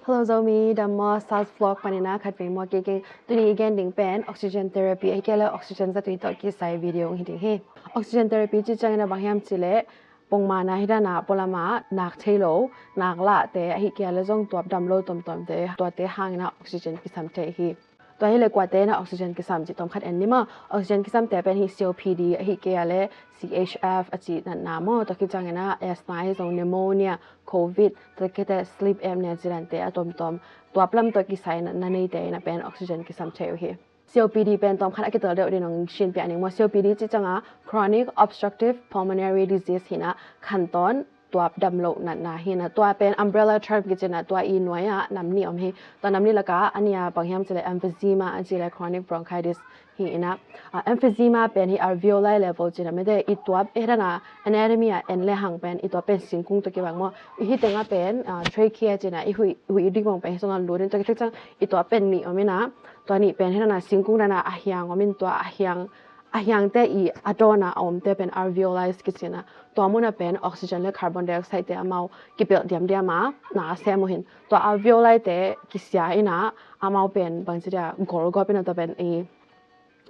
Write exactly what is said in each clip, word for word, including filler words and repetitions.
Hello Zomi, dam maw? SARS vlog panin a khat vei maw kei keng. Tuni i gen ding pen oxygen therapy ahi kei leh oxygen zatui tawh kisai video hi ding hi. Oxygen therapy ci ciangin a bang hiam cih leh pongman a hi dan a pualam a nak thei lo, nak lahte ahi kei leh zong tuap dam lo tuamtuamte, tuate hangin a oxygen kisam thei hi. Tua hi leh kuate in a oxygen kisam cih tawm khat en ni maw. Oxygen kisamte pen hi C O P D ahi kei leh C H F a cih natna maw, tua khit ciangin a asthma hi zong, pneumonia, covid, tua khit teh sleep apnea ci dante a tuamtuam tuap lam tawh kisai natna neite in a pen oxygen kisam thei uh hi. C O P D pen tawm khat a kitel deuh ding hong sinpia ning maw. C O P D ci ciang a chronic obstructive pulmonary disease hi in a, khantawn tuap dam lo natna hi in a, tua pen umbrella term kici in a, tua i nuai ah nam nih om hi. Tua nam nih lak ah a nih a bang hiam cih leh emphysema a cih leh chronic bronchitis hi in a, ah, emphysema pen hi alveoli level ci in a, mite i tuap, eh, dan a anatomy ah en lehang pen i tuap pen singkung tawh kibang maw. I hi teng ah pen, ah, trachea ci in a, i huih, huih i dik bang pen hi sung a lut in, tua khit ciang i tuap pen nih om in a, tua nih pen hi dan a singkung dan a a hiang om in, tua a hiang, a hiangte i a dawn a a omte pen alveoli kici in a, tua mun ah pen oxygen leh carbon dioxide te amau kipelh diamdiam a na a sem uh hi in, tua alveoli te kisia in a, amau pen bangci dia golgawp in a, tua pen i,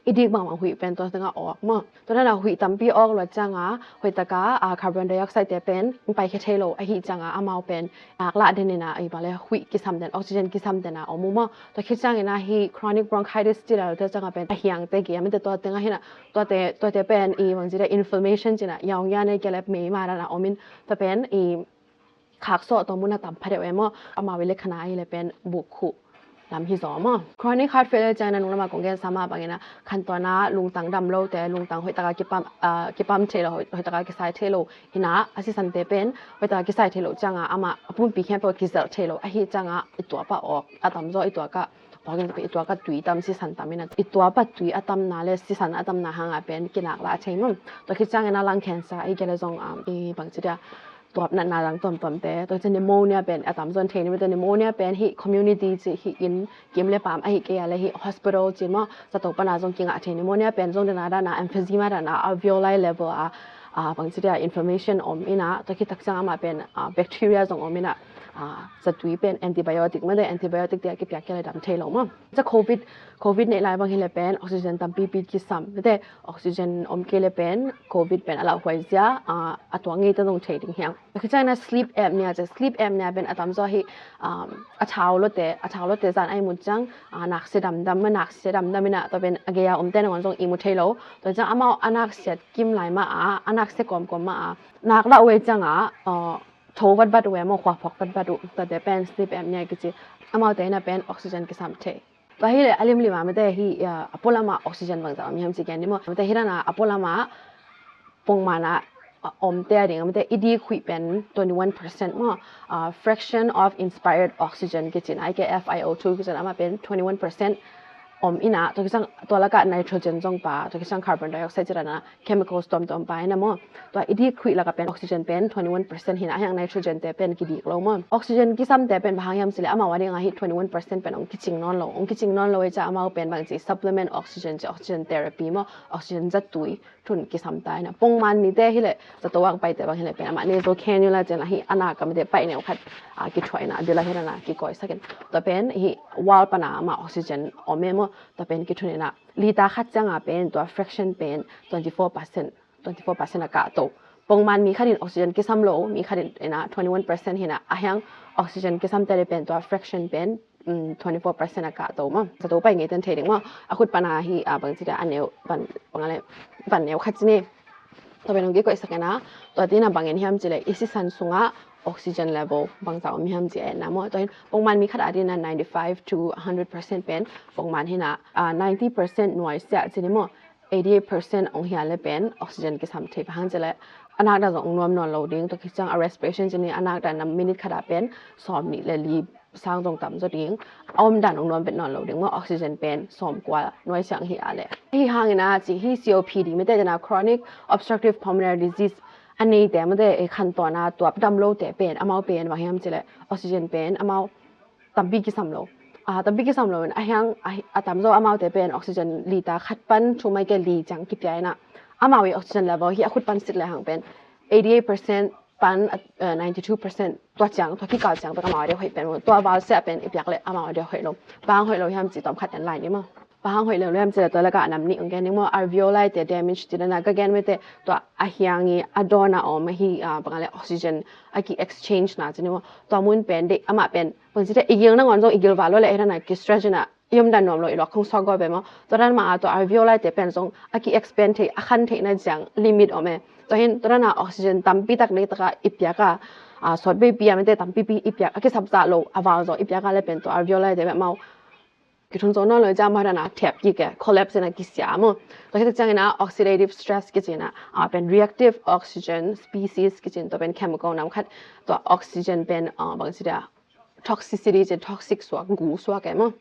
i dik bangbang huih pen tua teng ah awk maw. Tua dan a huih tampi awk luat ciang a, hoih tak a, ah, carbon dioxide te pen hong paikhia thei lo ahih ciang a, amau pen nak lah den in a, i bang leh huih kisam den, oxygen kisam den a om uh maw. Tua khit ciangin a hi chronic bronchitis ci leh tua ciang a pen a hiangte kia, mite tua teng ah hi in a, tuate, tuate pen i bangci dia inflammation ci in a, yaungyan ahi kei leh meima dan a om in, tua pen i khaksawh tua mun ah tam phadeuh e maw. Amau i leh khana ahi leh pen bukkhuh lam hi zaw maw. Chronic heart failure ciangin a nunglam ah kong gensa mah bangin a khantawn a lungtang dam lote, lungtang hoih tak a kipam, ah, kipam thei lo, hoih, hoih tak a kisai thei lo hi in a, a sisante pen hoih tak a kisai thei lo ciang a amah a pumpi khempeuh kizelh thei lo ahih ciang a i tuap ah awk, a tamzaw i tuak ah awk in, i tuak ah tui tam, sisan tam in a, i tuap ah tui a tamna leh sisan a tamna hang a pen kinak lah thei maw. Tua khit ciangin a lung cancer ahi kei leh zong, um, i bangci dia tuap natna dang tuamtuamte, tua khit ciang pneumonia pen a tamzaw in thei ni, mite pneumonia pen hi community ci, hi inn, kim leh pam ahi kei leh hi hospital ci maw, zato pan a zong kingah thei. Pneumonia pen zong dan a, dan a emphysema dan a alveoli level a, ah, bangci dia inflammation om in a, tua khit tak ciang amah pen, ah, bacteria zong om in a, ah, zatui pen antibiotic, mite antibiotic te a kipiak kei leh dam thei lo maw. Tua covid, covid neih lai bang hi leh pen oxygen tampipi kisam, mite oxygen om kei leh pen covid pen a lauhuai zia, ah, a tuak ngeite zong thei ding hi hang. Tua khit ciangin a sleep apnea ci, sleep apnea pen a tamzaw hi, um, a thau lote, a thau lote zan a ihmut ciang, ah, naksia damdam, naksia damdam in a, tua pen a gei a omte nangawn zong ihmu thei lo. Tua ciang amau a naksiat kim lai mah a, a naksia kawmkawm mah a, nak lah uh e ciang a, ah, tho vatvat uh e maw, khuaphawk vatvat uh, tuate pen sleep apnea kici. Amaute in a pen oxygen kisam thei. Tua hi leh a limlim a mite hi, ah, a pualam ah oxygen bangzah om hiam ci gen ni maw. Mite hi dan a a pualam ah pongman a, ah, omte a ding, mite i dik huih pen twenty one percent maw, ah, fraction of inspired oxygen kici in a, ahi kei leh F I O two kici in a, amah pen twenty one percent om in a, tua khit ciang tua lak ah nitrogen zong pha, tua khit ciang carbon dioxide ci dan a chemicals tuamtuam pha in a maw. Tua i dik huih lak ah pen oxygen pen twenty one percent hi in a, a hiang nitrogen te pen kidik lo maw. Oxygen kisamte pen bang hang hiam cih leh amau a ding a hi twenty one percent pen hong kicing nawn lo, hong kicing nawn lo e ciang amau pen bangci supplement oxygen ci, oxygen therapy maw, oxygen zatui thun kisam ta in a. Pongman mite hi leh zato ah paite bang hi leh pen amah nasal cannula ci in a, hi a nak ah mite paih neu khat, ah, kithuah in a, a bil ah hi dan a kikawisak in, tua pen hi wall pan a amah oxygen om e maw, tua pen kithun in a, liter khat ciang a pen tua fraction pen twenty four percent, twenty four percent a kahto. Pongman mi khat in oxygen kisam lo, mi khat in a twenty one percent hi in a, a hiang oxygen kisamte leh pen tua fraction pen, um, twenty four percent a kahto maw. Zato pai ngeite in thei ding maw. A khut pan a hi, ah, bangci dia a neu, van, bang a leh, van neu khat ci ni. Tua pen hong kikoihsak in a, tua te in a bang en hiam cih leh i sisan sung ah oxygen level bangzah om hiam ci a etna maw. Tua hi in pongman mi khat a ding in a ninety five to hundred percent pen pongman hi in a, ah, ninety percent nuai siah ci ni maw, eighty eight percent hong hia leh pen oxygen kisam thei, bang hang cih leh a nak dan zong hong nuam nawn lo ding, tua khit ciang a respiration ci ni, a nak dan a minute khat a pen sawmnih leh li sang zong tam zaw ding, a om dan hong nuam vet nawn lo ding maw, oxygen pen sawmkua nuai siah hi a leh. Hi hang in a ci hi C O P D mite dan a chronic obstructive pulmonary disease a neite mite, eh, khantawn a tuap dam lote pen, amau pen bang hiam cih leh oxygen pen amau tampi kisam lo. Ah, tampi kisam lo in a hiang, a, a tamzaw amaute pen oxygen liter khat pan thum ahi kei leh li ciang kipia in a, amau i oxygen level hi a khut pan sit lehang pen eighty eight percent pan, eh, ninety two percent tua ciang, tua kikal ciang bek amau a diak hoih pen maw. Tua val sia pen i piak leh amau a diak hoih lo. Bang hoih lo hiam ci tawm khat en lai ni maw. Bang hoih lo hiam ci leh tua laka a nam nih ong gen ni maw. Alveoli te damage ci dan a ka gen mete tua a hiang i a dawn a om ahi, ah, bang a leh oxygen a ki exchange na ci ni maw. Tua mun pen dei amah pen bang ci te i gil nangawn zong i gil val lo leh hi dan a ki stretch in a i om dan nuam lo i luak khong suak gawp e maw. Tua dan mah a tua alveoli te pen zong a ki expand thei, a khan theihna ciang limit om e. Tua hin tua dan a oxygen tampi tak nei taka i piak a, a, sawt veipi a mete tampipi i piak a kisap zah lo a val zaw i piak a leh pen tua alveoli te bek amau kithun zo nawn lo i ciang amau dan a thiap kik e, collapse in a kisia maw. Tua hi tak ciangin a oxidative stress kici in a, a, pen reactive oxygen species kici in tua pen chemical nam khat tua oxygen pen, a, bang ci dia toxicity ci toxic suak, gu suak e maw.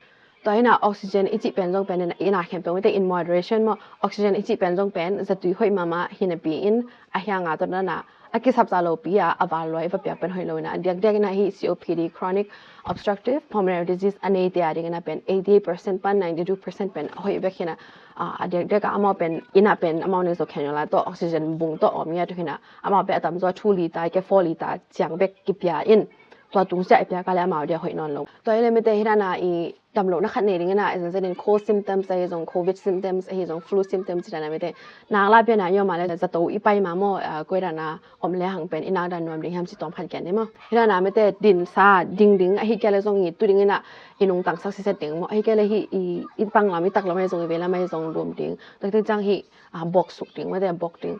Tua hi na oxygen i cih pen zong pen in a khempeuh mite in moderation maw. Oxygen i cih pen zong pen zatui hoih mahmah hi napi in a hiang a tua dan a a kisap zah lopi a a val lua i va piak pen hoih lo in a a diakdiak in a hi C O P D, chronic obstructive pulmonary disease a neite a ding in a pen eighty eight percent pan ninety two percent pen a hoih bek hi na, a, a diakdiak a amau pen in a pen amau nei zo khen la tua oxygen bung tua om ngiat hi na amau pen a tam zaw two litre ke four litre ciang bek kipia in tua tung sia i piak a leh amau dia hoih nawn lo. Tua hi leh mite hi dan a i damlohna khat nei ding in a, i zan zan in cold symptoms ahi zong, covid symptoms ahi zong, flu symptoms hi dan a mite nak la pian a i om a leh zato i pai ma maw, a, koi dan a om leh hang pen i nak dan nuam ding hiam ci tawm khat gen ni maw. Hi dan a mite din sa ding ding ahi kei leh zong i tu ding in a i nungtang sak siset ding maw. Ahi kei leh hi i, i pang lam i tak lam ahi zong i vei lam ahi zong lum ding. Tua teng ciang hi, a, bok suk ding, mite bok ding.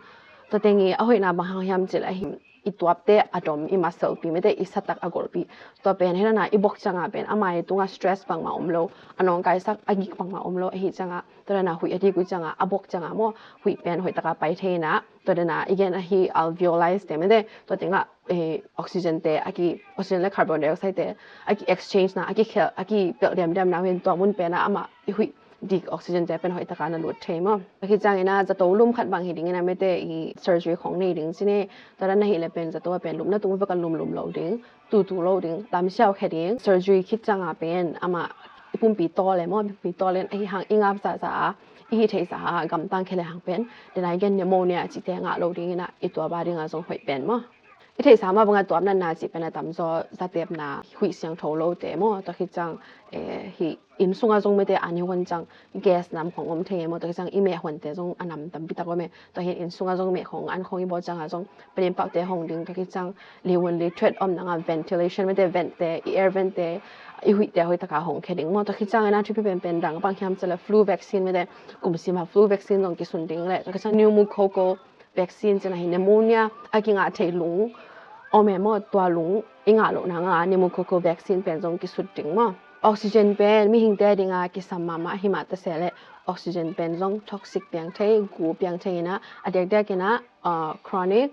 Tua teng i a hoihna bang hang hiam ci leh hi i tuapte a dom, i muscle pi mite i satak a golpi. Tua pen hi dan a i bok ciang a pen ama i tung a stress bangmah om lo, a nawngkaisak a gik bangmah om lo ahi ciang a tua dan a huih a dik uh ciang a a bok ciang a maw huih pen hoih taka pai thei in a tua dan a i gen ahi alveoli te mite tua teng a, eh, oxygen te a ki, oxygen leh carbon dioxide te a ki exchange na a ki khel a ki pelh diamdiam na uh hin tua mun pen a ama i huih dik oxygen te pen hoih taka na lut thei maw. Tua khit ciangin a zato lum khat bang hi ding in a mite i surgery khong nei ding ci ni. Tua dan a hi leh pen zato a pen lumna tung vek a lumlum lo ding, tutu lo ding, lam siau khe ding. Surgery khit ciang a pen ama i pumpi tawl e maw, i pumpi tawl in ahi hang i ngap zahzah a i hih theih zah a gamtang khe leh hang pen dan a i gen pneumonia cihte ngah lo ding in a i tuap a ding a zong hoih pen maw. I theihsa mah bang a tuap natna cih pen a tam zaw zatepna huih siangtho lote maw. Tua khit ciang, eh, hi inn sung a zong mite a ni huan ciang gas nam khong om thei e maw. Tua khit ciang i meh huante zong a nam tampi tak om e. Tua hi inn sung a zong meh khong an khong i bawl ciang a zong panin pakte hong ding. Tua khit ciang lihuan li threat om nang a ventilation mite vent te, i air vent te, i huih te hoih taka hong khe ding maw. Tua khit ciang in a thupi pen pen dang bang hiam ci leh flu vaccine mite kum sim a flu vaccine zong kisun ding leh. Tua khit ciang pneumococcal vaccine ci na hi pneumonia a kingah thei lung om e maw, tua lung i ngah loh nang a pneumococcal vaccine pen zong kisut ding maw. Oxygen pen mihingte a ding a kisam mahmah hi mah ta se leh oxygen pen zong toxic piang thei, gu piang thei in a a diakdiak in a, ah, chronic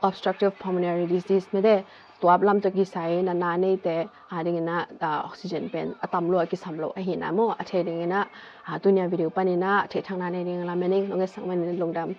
obstructive pulmonary disease mite tuap lam tawh kisai natna neite a ding in a, ah, oxygen pen a tam lo a kisam lo ahi na maw. A thei ding in a, ah, tuni a video pan in a theih thakna nei ding in a lammening nong et sak man in lungdam.